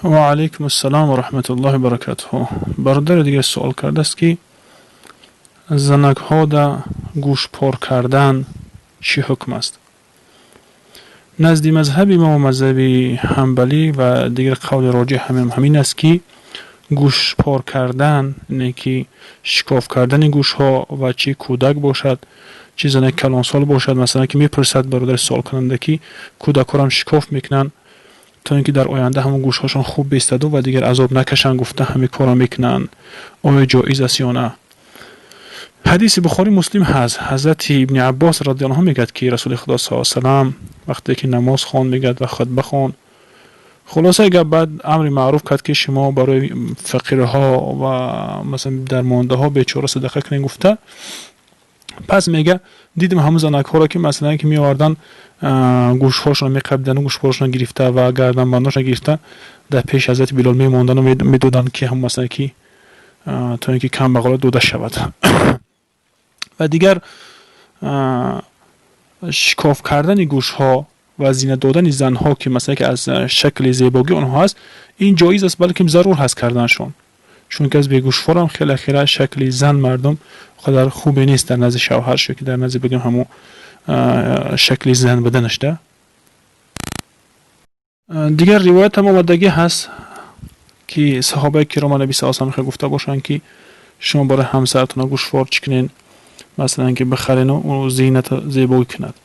Ва алайкум ассалом ва раҳматуллоҳи ва баракатуҳ. Бародари дигар суол кардааст, ки занакҳо да гӯшпор кардан чӣ ҳукм аст? Назди мазҳаби мо, мазҳаби ҳанбалӣ ва дигар қавли роҷеҳ ҳамин аст, ки гӯшпор кардан, яъне ки шикоф кардани гӯшҳо, ва чӣ кӯдак бошад, чӣ занаки калонсол бошад. Масалан, ки мепурсад бародари суолкунанда, ки кӯдакҳорам шикоф мекунанд, то ин ки дар оянда ҳамон гӯшҳошон хуб бистаду ва дигар азоб накашанд гуфта, ҳамин корро мекунанд, оё ҷоиз аст ё на? Ҳадиси Бухорӣ, Муслим ҳаст. Ҳазрати Ибни Аббос радиаллоҳу анҳу мегӯяд, ки Расули Худо саллаллоҳу алайҳи васалам вақте ки намоз хонд, мегӯяд, ва хутба хонд, хулосаи гап, баъд амри маъруф кард, ки шумо барои фақирҳо ва масалан дармондаҳо, бечора садақа кунед гуфта. Пас мега, дидем ҳамун занакҳоро, ки масалан ки меовардан, гӯшҳошонро меқабидану гӯшпорашонро гирифта ва гарданбандошонро гирифта, дар пеши ҳазрати Билол мемондану медоданд, ки ҳам масалан ки то ин ки камбағало дода шавад. Ва дигар шикоф кардани гӯшҳо ва зинат додани занҳо, ки масалан ки аз шакли зебогии онҳо ҳаст, ин ҷоиз аст, балки зарур ҳаст карданашон, чунки аз бегӯшворам хеле хеле шакли зан мардум қадар хубе нест дар назди шавҳарш ё ки дар назди, бигем, ҳамун шакли зан буданаш да. Дигар ривоят ҳам омадагӣ ҳаст, ки саҳобаи кирома Наби са салам гуфта бошанд, ки шумо барои ҳамсаратона гӯшвор чӣ кунен, масалан ки бихарену ӯ зината зебогӣ кунад.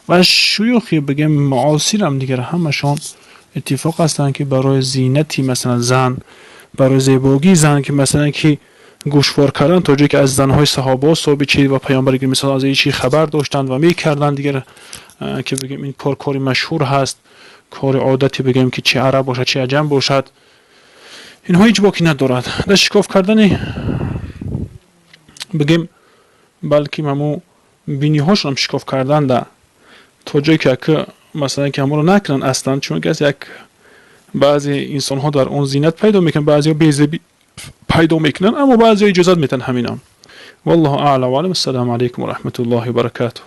Ва шуюхи, бигем, муосирам дигар ҳамашон иттифоқ ҳастанд, ки барои зинати масалан зан, барои зебогии зан, ки масалан ки гӯшвор кардан, то ҷое ки аз занҳои саҳобаҳо собит шид ва паёмбар мисол аз ин чи хабар доштанд ва мекарданд. Дигар ки бигем, ин кор кори машҳур ҳаст, кори одати, бигем, ки чи араб бошад, чи аҷам бошад, инҳо ҳеҷ боки надорад. Дар шикоф кардани, бигем, балки ҳамун биниҳошонам шикоф карданда, то ҷое ки ака масалан ки ҳамонро накунанд аслан, чунки аз як баъзе инсонҳо дар он зинат пайдо мекунанд, баъзеҳо безебӣ пайдо мекунанд, аммо баъзеҳо иҷозат метаҳанд ҳаминам. Валлоҳу аълам ва алам. Ассалому алайкум ва раҳматуллоҳи ва баракатуҳ.